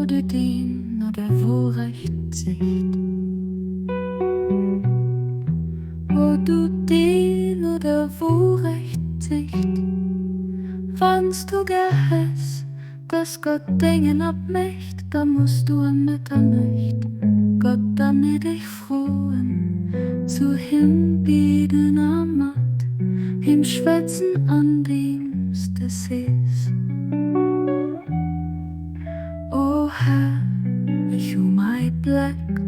Wo du din no der Worecht sicht. Wo du din no der Worecht sicht. Wanns du gär häss, dass Gott dengen abmächt, da musst du an Mitternacht Gott damit dich frohen, zu him bieden a mat him schwätzen andeems de sees, O Här, ech hu mäi Bleck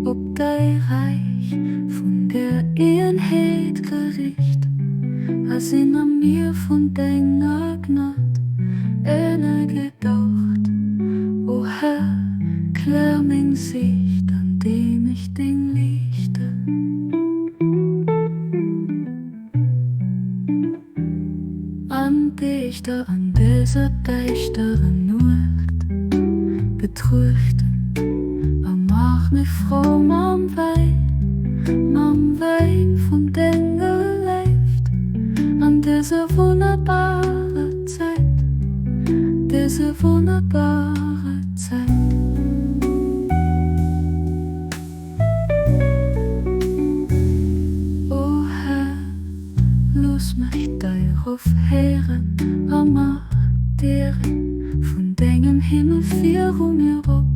op däi Räich vun der Eenheet geriicht a sinn am Mier vun denger Gnad ënnergedaucht. O Här, klär meng Siicht, andeem ech deng liichte. An déi ech da an dëser däischteren Nuecht betruechten, a maach mech frou mam Wäin, mam Wäin vun denger Léift an dëser wonnerbarer Zäit, dëser wonnerbarer Zäit. O Här, looss mech däi Ruff héieren a maach d'Diere vun dengem Himmel viru mir op,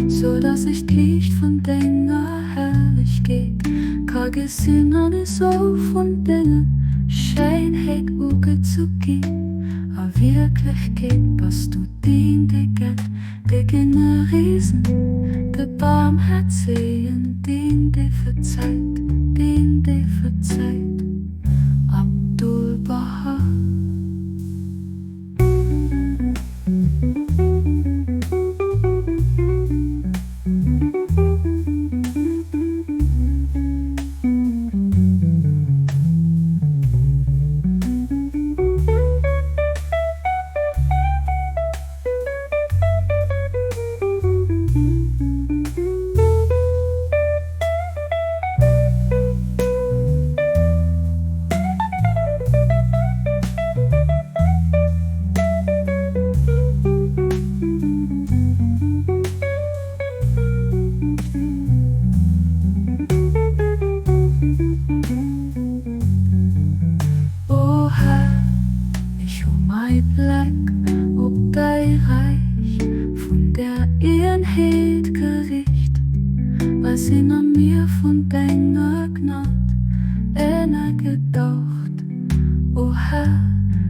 sou dass ech d'Liicht vun denger Herrlechkeet ka gesinn an esou vun denger Schéinheet ugezu ginn. A Wierklechkeet bass du deen, dee gëtt, dee gënne Risen, de Barmhäerzegen, deen, dee verzeit, deen, dee verzeit. Abdu'l-Bahá. O Här, ech hu mäi Bleck op däi Räich vun der Eenheet geriicht, a sinn am Mier vun denger Gnad ënnergedaucht. O Här,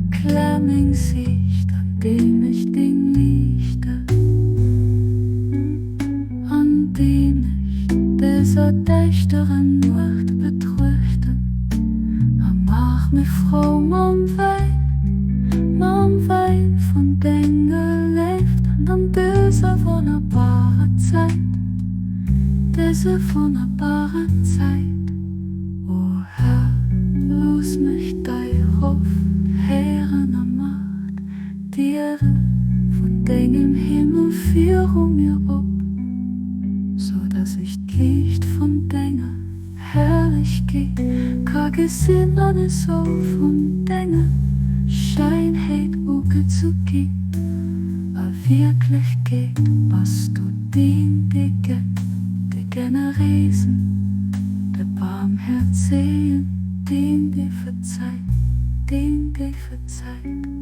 klär meng Siicht, andeem ech deng liichte, andeem ech dëser däischteren Nuecht betruechten, a maach mech frou mam Wäin, mam Wäin vun denger Léift an an dëser wonnerbarer Zäit, dëser wonnerbarer Zäit. O Här, looss mech däi Ruff héieren a maach d'Diere vun dengem Himmel viru mir op, sou dass ech d'Liicht vun denger Herrlechkeet ka gesinn an esou vun denger Scheinheet ugezu ginn. A Wierklechkeet bass du deen, dee gëtt, dee Generéisen, de Barmhäerzegen, deen, dee verzeit, deen, dee verzeit.